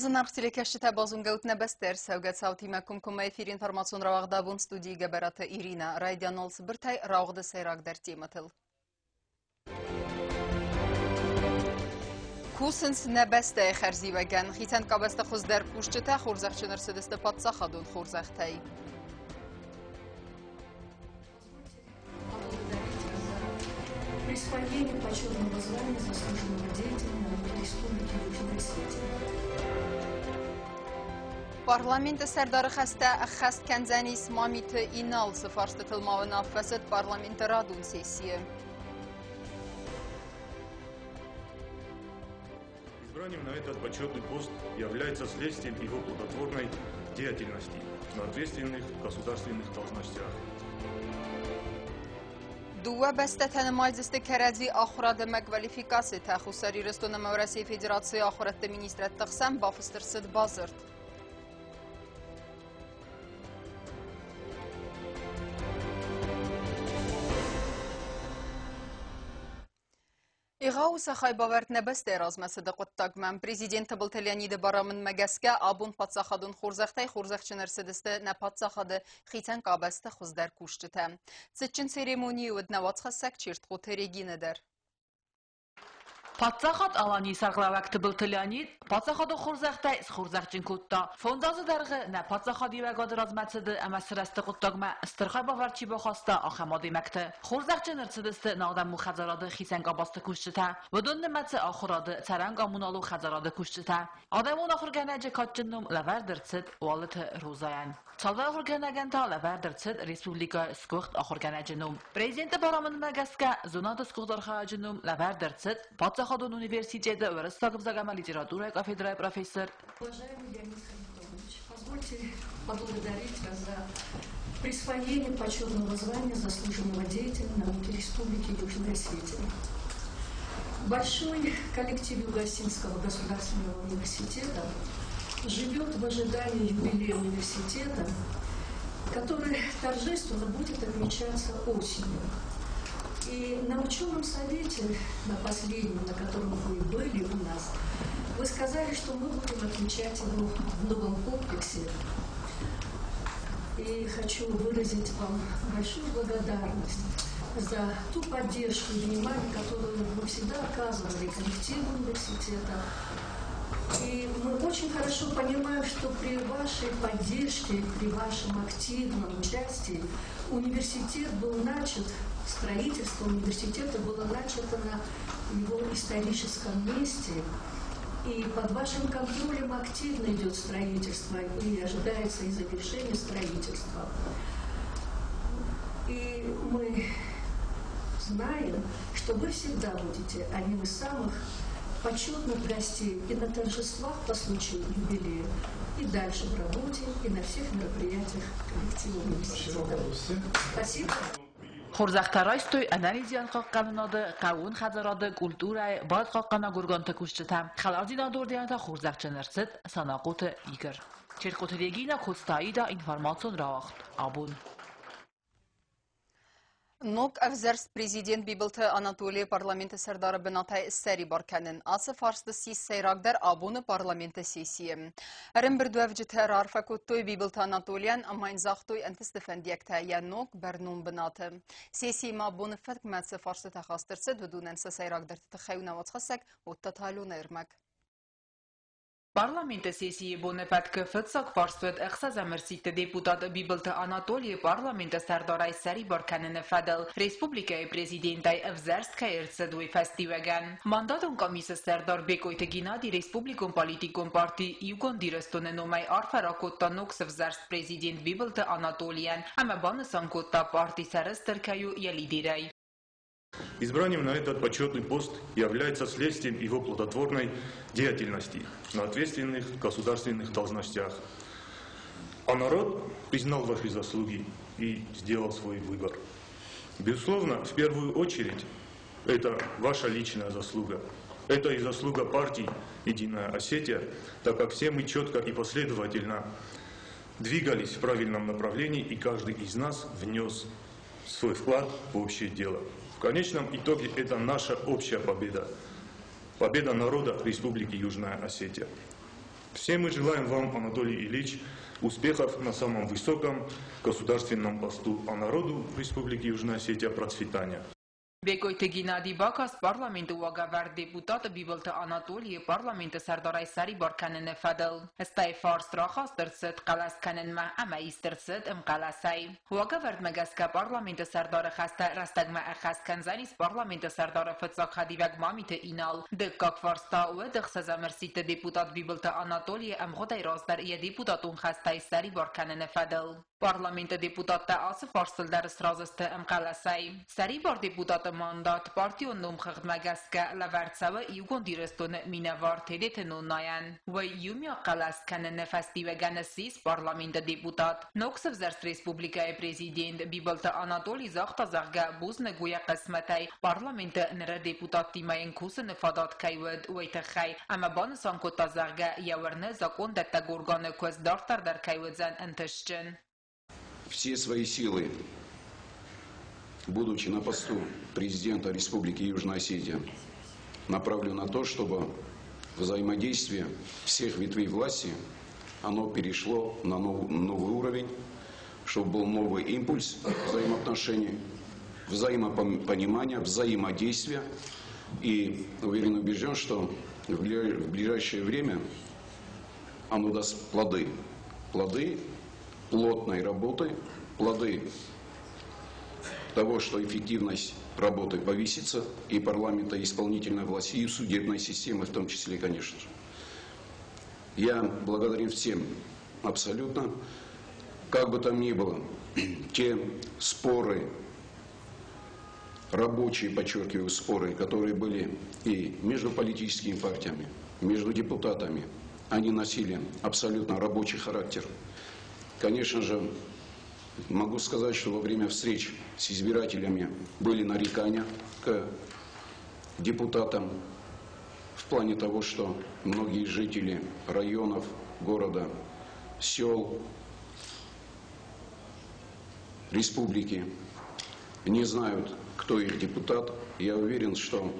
Зынаргъ телекӕсджытӕ, базонгӕут нӕ бӕстӕ ӕрцӕугӕ цаутимӕ комкоммӕ эфир информацион рауагъдадон студийы Гӕбӕраты Ирина. Райдианыл цыбыртӕй рауагъды сӕйрагдӕр темӕтыл. Кусынц нӕ бӕстӕйы хӕрзиуӕгӕн. Хицӕн къабӕзты хуыздӕр кусджытӕ хорзӕхджын ӕрцыдысты паддзахадон хорзӕхтӕй. Присвоение почетного звания заслуженного деятеля народа Республики Южная Осетия. Парламенты сӕрдары хӕстӕ ӕххӕст кӕндзӕнис Мамиты Инал, цы фарстытыл ма уынаффӕ цыд парламенты радон сессийы. Избранием на этот почетный пост является следствием его плодотворной деятельности на ответственных государственных должностях. Дыууӕ бӕстӕтӕ нымайдзысты кӕрӕдзи ахуырад ӕмӕ квалификацитӕ. Хуссар Ирыстон ӕмӕ Уӕрӕсейы Федерацийы ахуырӕдты министрӕдты хсӕн бафыст ӕрцыд бадзырд. Егъау сӕ хайбавӕрд нӕ бӕстӕйы размӕцыды хъуыддагмӕ. Президент Тыбылты Леониды барамындмӕ гӕсгӕ абон паддзахадон хорзӕхтӕй хорзӕхджын ӕрцыдысты нӕ паддзахады хицӕн къабӕзты хуыздӕр кусджытӕ. Цытджын церемонийы уыд нӕ уацхӕссӕг Чертхъоты Регинӕ дӕр. Паддзахад Аланийы сӕргълӕууӕг Тыбылты Леонид паддзахадон хорзӕхтӕй схорзӕхджын кодта, 5 азы дӕргъы нӕ паддзахадиуӕгады размӕцыды ӕмӕ сырӕзты хъуыддагмӕ стыр хайбавӕрд чи бахаста, ахӕм адӕймӕгты. Хорзӕхджын ӕрцыдысты адӕмон хӕдзарады хицӕн къабӕзты кусджытӕ, уыдон нымӕцы ахуырады, цӕрӕн-коммуналон хӕдзарады кусджытӕ. Адӕмон ахуыргӕнӕджы кадджын ном лӕвӕрд ӕрцыд Уалыты Розайӕн. Цалдӕр ахуыргӕнӕгӕн та лӕвӕрд ӕрцыд республикӕйы сгуыхт ахуыргӕнӕджы ном. Президенты барамындмӕ гӕсгӕ зонады сгуыхт архайӕджы ном лӕвӕрд ӕрцыд паддзахадон университеты уырыссаг ӕвзаг ӕмӕ литературӕйы кафедрӕйы профессор. Уважаемый Леонид Харитонович, позвольте поблагодарить вас за присвоение почетного звания заслуженного деятеля науки Республики Южная Осетия. Большой коллектив Юго-Осетинского государственного университета живет в ожидании юбилея университета, который торжественно будет отмечаться осенью. И на ученом совете, на последнем, на котором вы были у нас, вы сказали, что мы будем отмечать его в новом комплексе. И хочу выразить вам большую благодарность за ту поддержку и внимание, которую вы всегда оказывали коллективу университета. И мы очень хорошо понимаем, что при вашей поддержке, при вашем активном участии университет был начат, строительство университета было начато на его историческом месте. И под вашим контролем активно идет строительство, и ожидается и завершение строительства. И мы знаем, что вы всегда будете одним из самых почетных гостей и на торжествах по случаю юбилея, и дальше в работе, и на всех мероприятиях коллектива университета. Спасибо. Хорзӕхтӕ райстой ӕнӕниздзинадхъахъхъӕнынады, хъӕууон хӕдзарады, культурӕйы, барадхъахъхъӕнӕг органты кусджытӕ. Хӕлардзинады орденӕй та хорзӕхджын ӕрцыд Санахъоты Игорь. Чертхъоты Регина, Коцты Аида, информацион рауагъд абон. Ног ӕвзӕрст президент Бибылты Анатолийы парламенты сӕрдары бынатӕй ссӕрибар кӕнын. Ацы фарст ссис сӕйрагдӕр абоны парламенты сессийы. Ӕрӕмбырдуӕвджытӕ раарфӕ кодтой Бибылты Анатолийӕн ӕмӕ йын загътой ӕнтысты фӕндиӕгтӕ йӕ ног бӕрнон бынаты. Сессийы ма боны фӕткмӕ цы фарстытӕ хаст ӕрцыд, уыдонӕн сӕ сӕйрагдӕрты тыххӕй у нӕ уацхӕссӕг Оттаты Аленӕ ӕрмӕг. Парламенты сессийы боны фӕткы фыццаг фарст уыд ӕхсӕзӕм ӕрсидты депутат Бибылты Анатолийы парламенты сӕрдарӕй сӕрибар кӕныны фӕдыл республикӕйы президентӕй ӕвзӕрст кӕй ӕрцыд, уый фӕстиуӕгӕн. Мандатон къамисы сӕрдар Бекъойты Геннадий республикон политикон парти Иугонд Ирыстоны номӕй арфӕ ракодта ног сӕвзӕрст президент Бибылты Анатолийӕн ӕмӕ банысан кодта, парти сӕрыстыр кӕй у йӕ лидерӕй. Избранием на этот почетный пост является следствием его плодотворной деятельности на ответственных государственных должностях. А народ признал ваши заслуги и сделал свой выбор. Безусловно, в первую очередь, это ваша личная заслуга. Это и заслуга партии «Единая Осетия», так как все мы четко и последовательно двигались в правильном направлении, и каждый из нас внес свой вклад в общее дело. В конечном итоге это наша общая победа. Победа народа Республики Южная Осетия. Все мы желаем вам, Анатолий Ильич, успехов на самом высоком государственном посту, а народу Республики Южная Осетия процветания. Бекъойты Геннадий бакаст парламенты уагӕвӕрд депутат Бибылты Анатолийы парламенты сӕрдарӕй ссӕрибар кӕныны фӕдыл. Стӕй фарст рахаст ӕрцыд хъӕлӕс кӕнынмӕ ӕмӕ ист ӕрцыд ӕмхъӕлӕсӕй. Уагӕвӕрдмӕ гӕсгӕ парламенты сӕрдары хӕстӕ рӕстӕгмӕ ӕххӕст кӕндзӕнис парламенты сӕрдары фыццаг хӕдивӕг Мамиты Инал. Дыккаг фарст та уыд ӕхсӕзӕм ӕрсидты депутат Бибылты Анатолийы ӕмгъуыдӕй раздӕр йӕ депутатон хӕстӕй ссӕрибар кӕныны фӕдыл. Парламенты депутаттӕ ацы фарстыл дӕр сразы сты ӕмхъӕлӕсӕй. Сӕрибар депутаты мандат партион номхыгъдмӕ гӕсгӕ лӕвӕрд цӕуы Иугонд Ирыстоны минӕвар Тедеты Ноннайӕн. Уый иумиаг хъӕлӕс кӕныны фӕстиуӕгӕн ссис парламенты депутат. Ног сывзӕрст республикӕйы президент Бибылты Анатолий загъта, зӕгъгӕ, бузныг у йӕ хъысмӕтӕй, парламенты ныры депутаттимӕ йын кусыны фадат кӕй уыд, уый тыххӕй, ӕмӕ банысан кодта, зӕгъгӕ, йӕ уырны, закъондӕттӕг органы куыст дарддӕр дӕр кӕй уыдзӕн ӕнтыстджын. Все свои силы, будучи на посту президента Республики Южная Осетия, направлю на то, чтобы взаимодействие всех ветвей власти, оно перешло на новый уровень, чтобы был новый импульс взаимоотношений, взаимопонимания, взаимодействия. И уверен и убежден, что в ближайшее время оно даст плоды. Плоды плотной работы, плоды того, что эффективность работы повысится и парламента, и исполнительной власти, и судебной системы в том числе, конечно же. Я благодарен всем абсолютно. Как бы там ни было, те споры, рабочие, подчеркиваю, споры, которые были и между политическими партиями, между депутатами, они носили абсолютно рабочий характер. Конечно же, могу сказать, что во время встреч с избирателями были нарекания к депутатам в плане того, что многие жители районов города, сел, республики не знают, кто их депутат. Я уверен, что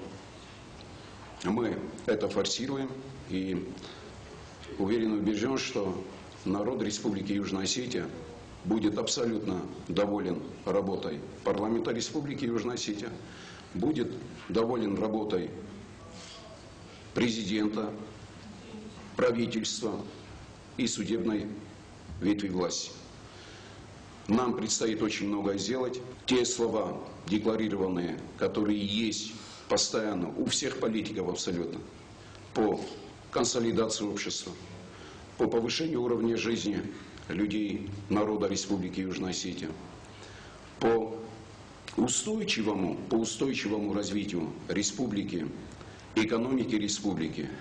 мы это форсируем и уверен и убежден, что народ Республики Южная Осетия будет абсолютно доволен работой парламента Республики Южная Осетия, будет доволен работой президента, правительства и судебной ветви власти. Нам предстоит очень многое сделать. Те слова, декларированные, которые есть постоянно у всех политиков абсолютно, по консолидации общества, по повышению уровня жизни людей, народа Республики Южная Осетия, по устойчивому развитию республики, экономики республики,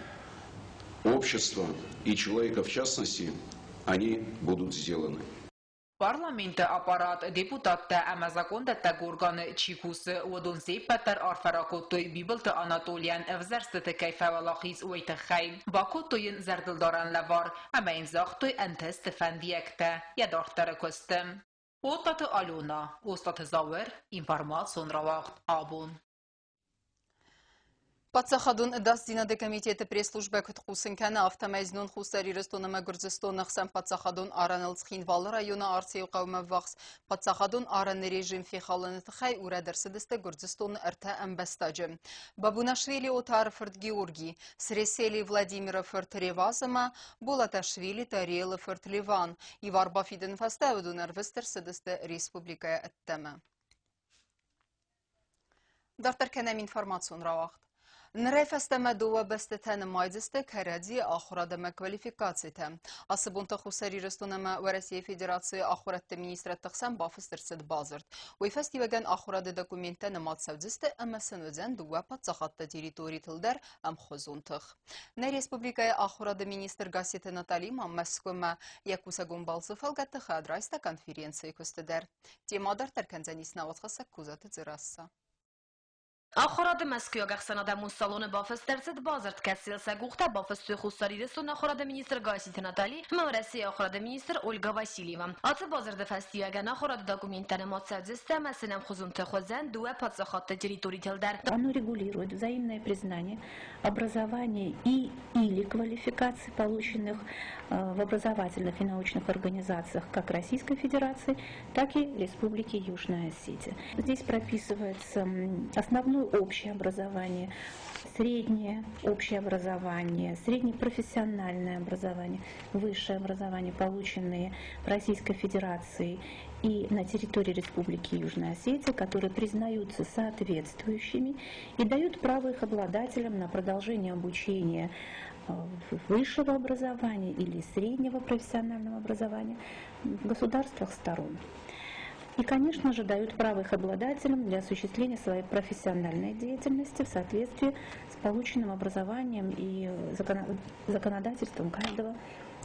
общества и человека в частности, они будут сделаны. Парламенты аппарат, депутаттӕ ӕмӕ закъондӕттӕг органы чи кусы, уыдон се ппӕт дӕр арфӕ ракодтой Бибылты Анатолийӕн, ӕвзӕрстыты кӕй фӕуӕлахиз, уый тыххӕй. Бакодтой йын зӕрдылдарӕн лӕвар ӕмӕ йын загътой ӕнтысты фӕндиӕгтӕ йӕ дарддӕры куысты. Оттаты Алена, Остаты Зауыр, информацион рауагъд «Абон». Паддзахадон ӕдасдзинады комитеты пресс-службӕ куыд хъусын кӕны, афтӕмӕй знон Хуссар Ирыстон ӕмӕ Гуырдзыстоны хсӕн паддзахадон арӕныл Цхинвалы районы Арцеуы хъӕумӕ ввахс паддзахадон арӕны режим фехалыны тыххӕй урӕд ӕрцыдысты Гуырдзыстоны ӕртӕ ӕмбӕстаджы. Бабунашвили Отары фырт Георгий, Сресели Владимиры фырт Реваз ӕмӕ Болаташвили Тариелы фырт Леван. Ивар бафидыны фӕстӕ уыдон ӕрвыст ӕрцыдысты республикӕйӕ ӕддӕмӕ. Дарддӕр кӕнӕм информацион рауагъд. Нырӕй фӕстӕмӕ дыууӕ бӕстӕтӕ нымайдзысты кӕрӕдзийы ахуырад ӕмӕ квалификацитӕ. Ацы бонты Хуссар Ирыстон ӕмӕ Уӕрӕсейы Федерацийы ахуырӕдты министрӕдты хсӕн бафыст ӕрцыд бадзырд. Уый фӕстиуӕгӕн ахуырады документтӕ нымад цӕудзысты ӕмӕ сын уыдзӕн дыууӕ паддзахадты территоритыл дӕр ӕмхуызон тых. Нӕ республикӕйы ахуырады министр Гасситы Натали ма Мӕскуымӕ йӕ кусӕгон балцы фӕлгӕтты хӕд райста конференцийы куысты дӕр. Темӕ дарддӕр кӕндзӕнис нӕ уацхӕссӕг Козаты Дзерасса. Ахуырады Мӕскуыйаг ӕхсӕнадӕмон салоны бафыст ӕрцыд бадзырд, кӕцыйыл сӕ къухтӕ бафыстой Хуссар Ирыстоны ахуырады министр Гасситы Натали ӕмӕ Уӕрӕсейы ахуырады министр Ольга Васильева. Ацы бадзырды фӕстиуӕгӕн ахуырады документтӕ нымад цӕудзысты ӕмӕ сын ӕмхуызонты хуызӕн дыууӕ паддзахадты территоритыл дӕр. Оно регулирует взаимное признание образования и или квалификаций, полученных в образовательных и научных организациях как Российской Федерации, так и Республики Южная Осетия. Здесь прописывается основное общее образование, среднее общее образование, среднепрофессиональное образование, высшее образование, полученные в Российской Федерации и на территории Республики Южная Осетия, которые признаются соответствующими и дают право их обладателям на продолжение обучения высшего образования или среднего профессионального образования в государствах сторон. И, конечно же, дают право их обладателям для осуществления своей профессиональной деятельности в соответствии с полученным образованием и законодательством каждого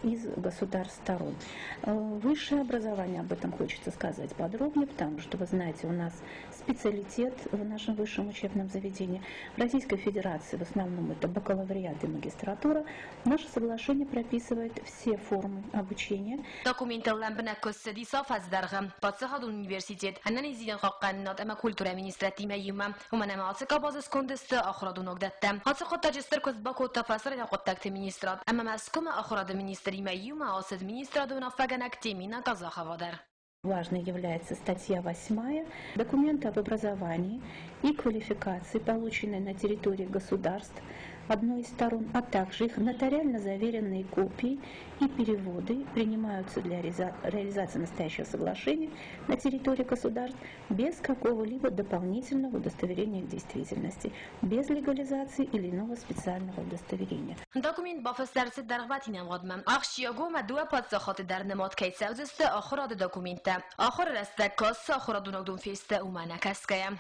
из государств сторон. Высшее образование, об этом хочется сказать подробнее, потому что, вы знаете, у нас специалитет в нашем высшем учебном заведении. В Российской Федерации в основном это бакалавриат и магистратура. Наше соглашение прописывает все формы обучения. Документыл лӕмбынӕг куыст цыдис афӕдзы дӕргъы. Паддзахадон университет, ӕнӕниздзинад хъахъхъӕнынад ӕмӕ культурӕйы министрадтимӕ иумӕ, уымӕн ӕмӕ ацы къабазы сконды сты ахуырадон уагдӕттӕ. Ацы хъуыддаджы стыр куыст бакодта фӕсарӕйнаг хъуыддӕгты министрад ӕмӕ Мӕскуымӕ ахуырады министримӕ иумӕ ацыд министрады уынаффӕгӕнӕг Темина Казахова дӕр. Важной является статья 8 документа об образовании и квалификации, полученной на территории государств одной из сторон, а также их нотариально заверенные копии и переводы принимаются для реализации настоящего соглашения на территории государств без какого-либо дополнительного удостоверения их действительности, без легализации или иного специального удостоверения. Документ бафыст ӕрцыд дӕргъвӕтин ӕмгъуыдмӕ. Ахсджиаг у ӕмӕ дыууӕ паддзахады дӕр нымад кӕй цӕудзысты ахуырады документтӕ. Ахуыры рӕстӕг каст цы ахуырадон уагдон фесты, уымӕ нӕ кӕсгӕйӕ.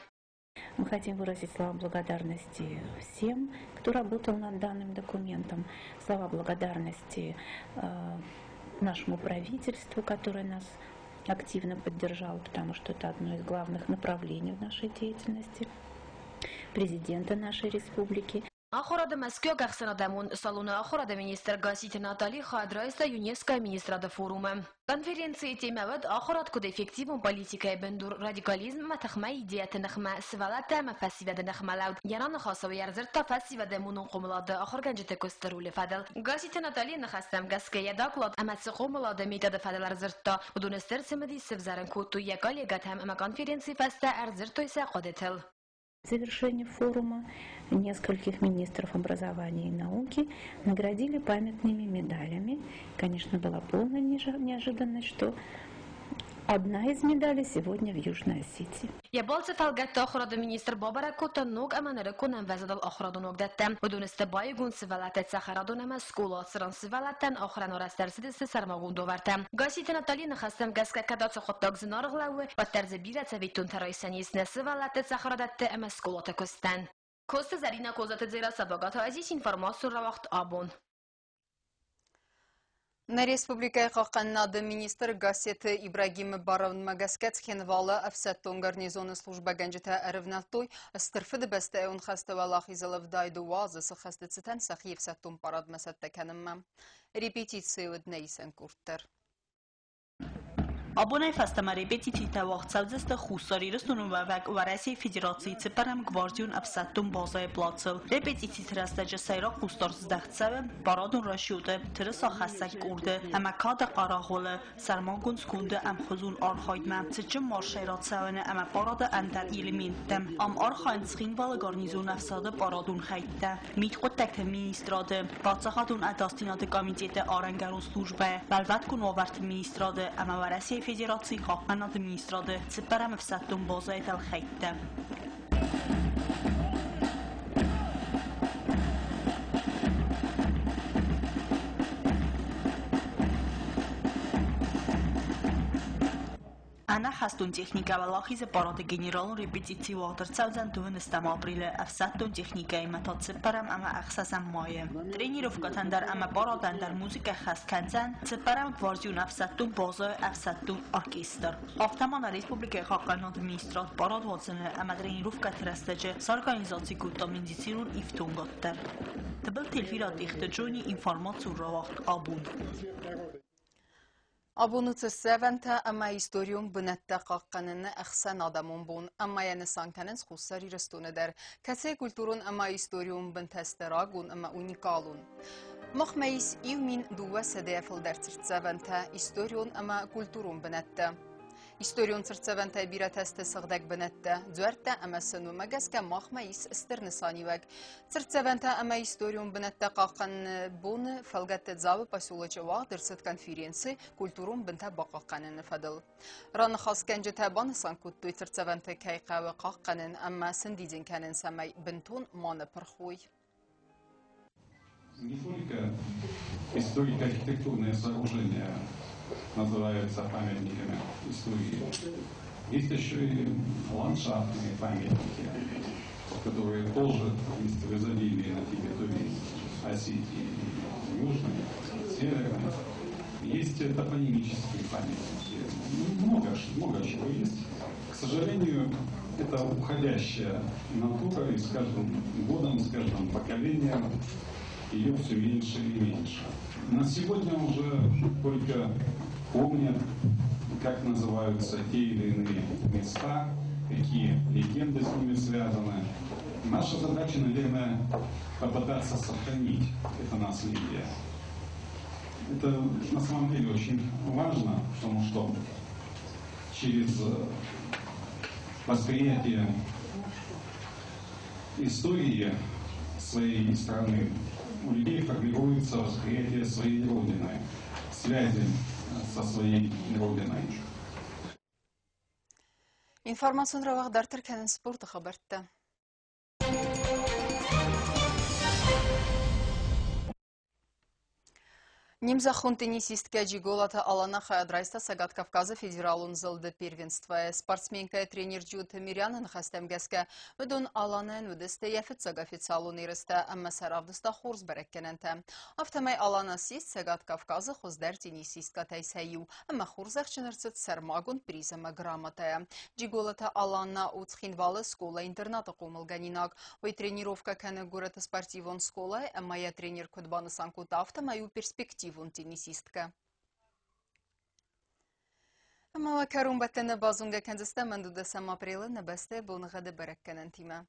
Мы хотим выразить слова благодарности всем, кто работал над данным документом, слова благодарности нашему правительству, которое нас активно поддержало, потому что это одно из главных направлений в нашей деятельности, президента нашей республики. Ахуырады Мӕскуыйаг ӕхсӕнадӕмон салоны ахуырады министр Гасситы Натали хайад райста ЮНЕСКО-йы министрады форумы. Конференцийы темӕ уыд ахуырад куыд эффективон политикӕйы бындур радикализм ӕмӕ тыхмӕ идеяты ныхмӕ, сывӕллӕттӕ ӕмӕ фӕсивӕды ныхмӕлӕуд. Йӕ раныхасы уый ӕрдзырдта фӕсивӕды монон хъомылады ахуыргӕнджыты куысты ролы фӕдыл. Гасситы Наталийы ныхӕстӕм гӕсгӕ йӕ доклад ӕмӕ цы хъомылады методы фӕдыл ӕрдзырдта, уыдоны стыр цымыдис сывзӕрын кодтой йӕ коллегӕтӕм ӕмӕ конференцийы фӕстӕ ӕрдзырдтой сӕ хъуыдытыл. В завершении форума нескольких министров образования и науки наградили памятными медалями. Конечно, была полная неожиданность, что одна из медалей сегодня в Южной Осетии. Йӕ балцы фӕлгӕтты ахуырады министр бабӕрӕг кодта ног ӕмӕ нырыккон ӕмвӕзадыл ахуырадон уагдӕттӕ. Уыдон сты баиугонд сывӕллӕтты цӕхӕрадон ӕмӕ скъола, цыран сывӕллӕттӕн ахуырӕн арӕзт ӕрцыдысты сӕрмагонд уавӕртӕ. Гасситы Наталийы ныхӕстӕм гӕсгӕ кӕд ацы хъуыддаг зынаргъ лӕууы, уӕддӕр дзы бирӕ цӕвиттонтӕ райсӕн ис нӕ сывӕллӕтты цӕхӕрадӕтты ӕмӕ скъолаты куыстӕн. Коцты Зӕринӕ, Козаты Дзерассӕ, Багаты Азиз, информацион рауагъд Абон. Нӕ республикӕйы хъахъхъӕнынады министр Гассеты Ибрагимы барамындмӕ гӕсгӕ Цхинвалы ӕфсӕддон гарнизоны службӕгӕнджытӕ ӕрывнӕлдтой Стыр Фыдыбӕстӕйон хӕсты уӕлахизыл 72 азы цы хӕсты цытӕн сӕхи ӕфсӕддон парадмӕ цӕттӕ кӕнынмӕ. Репетицийы уыд нӕ исӕн къорд дӕр. Абонӕй фӕстӕмӕ репетицитӕ уагъд цӕудзысты Хуссар Ирыстоны уӕвӕг Уӕрӕсейы Федерацийы цыппӕрӕм гвардион ӕфсӕддон базӕйы плацыл. Репетициты рӕстӕджы сӕйраг хъусдард здӕхт цӕуы парадон расчеты, тырысахӕссӕг къорды ӕмӕ кады хъарагъулы сӕрмагонд сконды ӕмхуызон архайдмӕ, цытджын маршӕй рацӕуӕны ӕмӕ парады ӕндӕр элементтӕм. Ам архайынц Цхинвалы гарнизон ӕфсады парадон хӕйттӕ, мидхъуыддӕгты министрады, паддзахадон ӕдасдзинады комитеты арӕнгӕрон службӕйы, уӕлвӕткон уавӕрты министрады ӕмӕ Уӕрӕсейы Федерацийы хъахъхъӕнады министрады цыппӕрӕм ӕфсӕддон базӕйы дӕлхӕйттӕ. Ӕнӕхӕстон техникӕ Уӕлахизы парады генералон репетици уагъд ӕрцӕудзӕн 25 апрелы, ӕфсӕддон техникӕимӕ та 4 ӕмӕ 6 майы. Тренировкӕтӕн дӕр ӕмӕ парадӕн дӕр музыкӕ ӕххӕст кӕндзӕн цыппӕрӕм гвардион ӕфсӕддон базӕйы ӕфсӕддон оркестр. Афтӕ ма нӕ республикӕйы Хъахъхъӕнынады министрад парад уадзыны ӕмӕ тренировкӕты рӕстӕджы сорганизаци кодта медицинон ифтонгад дӕр. Тыбылты Эльвира, Тъехты Джони, информацион рауагъд «Абон». Абоны цыртдзӕвӕнтӕ ӕмӕ историон бынӕттӕ хъахъхъӕныны ӕхсӕнадӕмон бон ӕмӕ йӕ нысан кӕнынц Хуссар Ирыстоны дӕр, кӕцыйы культурон ӕмӕ историон бынтӕ сты рагон ӕмӕ уникалон. Махмӕ ис 1200-йӕ фылдӕр цыртдзӕвӕнтӕ, историон ӕмӕ культурон бынӕттӕ. Историон цыртдзӕвӕнтӕй бирӕтӕ сты сыгъдӕг бынӕттӕ, дзуӕрттӕ ӕмӕ сын уымӕ гӕсгӕ махмӕ ис стыр нысаниуӕг. Цыртдзӕвӕнтӕ ӕмӕ историон бынӕттӕ хъахъхъӕныны боны фӕлгӕтты Дзауы поселочы уагъд ӕрцыд конференци культурон бынтӕ бахъахъхъӕныны фӕдыл. Раныхасгӕнджытӕ банысан кодтой, цыртдзӕвӕнты кӕй хъӕуы хъахъхъӕнын ӕмӕ сӕндидзын кӕнын, цӕмӕй бынтон ма ныпырх уой. Не только историко-архитектурные сооружения называются памятниками истории. Есть еще и ландшафтные памятники, которые тоже есть в изобилии на территории Осетии, Южной, Северной. Есть топонимические памятники. Ну, много, много чего есть. К сожалению, это уходящая натура, и с каждым годом, с каждым поколением ее все меньше и меньше. На сегодня уже только помнят, как называются те или иные места, какие легенды с ними связаны. Наша задача, наверное, попытаться сохранить это наследие. Это на самом деле очень важно, потому что через восприятие истории своей страны у людей формируется восприятие своей Родины, связи со своей Родиной. Информацион рауагъд дарддӕр кӕнынц спорты хабӕрттӕ. Не мзӕххон теннисисткӕ Джиголаты Алана хайад райста Цӕгат Кавказы федералон зылды первенствойы. Спортсменкӕйы тренер Джиоты Миряны ныхӕстӕм гӕсгӕ, уыдон Аланӕн уыдысты йӕ фыццаг официалон ерыстӕ ӕмӕ сӕ равдыста хорз бӕрӕггӕнӕнтӕ. Афтӕмӕй Алана ссис Цӕгат Кавказы хуыздӕр теннисисткӕтӕй сӕ иу ӕмӕ хорзӕхджын ӕрцыд сӕрмагонд приз ӕмӕ грамотӕйӕ. Джиголаты Алана у Цхинвалы скъола-интернаты хъомылгӕнинаг. Уый тренировкӕ кӕны горӕты спортивон скъолайы ӕмӕ йӕ тренер куыд банысан кодта, афтӕмӕй у перспективон теннисисткӕ. Ӕмӕ уӕ кӕронбӕттӕны базонгӕ кӕндзыстӕм 11 апрелы нӕ бӕстӕйы боныгъӕды бӕрӕггӕнӕнтимӕ.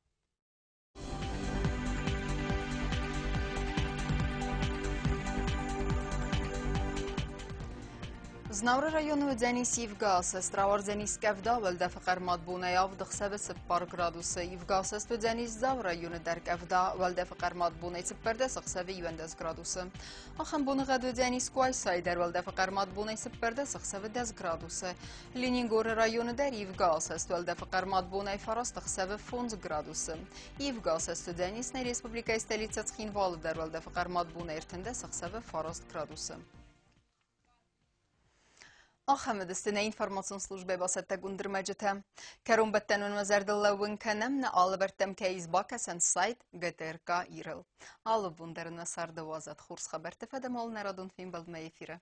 Знауыры районы уыдзӕнис ивгӕ асӕст, рауардзӕнис къӕвда, уӕлдӕфы хъӕрмад бонӕй 7 ӕхсӕвы 4 градусы. Ивгӕ асӕст уыдзӕнис Дзауы районы дӕр къӕвда, уӕлдӕфы хъӕрмад бонӕй 14 ӕхсӕвы 11 градусы. Ахӕм боныгъӕд уыдзӕнис Къуайсайы дӕр, уӕлдӕфы хъӕрмад бонӕй 14 ӕхсӕвы 10 градусы. Ленингоры районы дӕр ивгӕ асӕст, уӕлдӕфы хъӕрмад бонӕй 9 ӕхсӕвы 5 градусы. Ивгӕ асӕст уыдзӕнис нӕ республикӕйы столицӕ Цхинвалы дӕр, уӕлдӕфы хъӕрмад бонӕй 13 ӕхсӕвы 9 градусы. Ахӕм уыдысты нӕ информацион службӕйы бацӕттӕгонд ӕрмӕджытӕ. Кӕронбӕттӕн уын уӕ зӕрдыл лӕууын кӕнӕм, нӕ алывӕрдтӕм кӕй ис бакӕсӕн сайт ГТРК Ирыл. Алы бон дӕр нӕ царды уадзӕд хорз хабӕртты фӕдӕмол нӕ радон фембӕлдмӕ эфиры.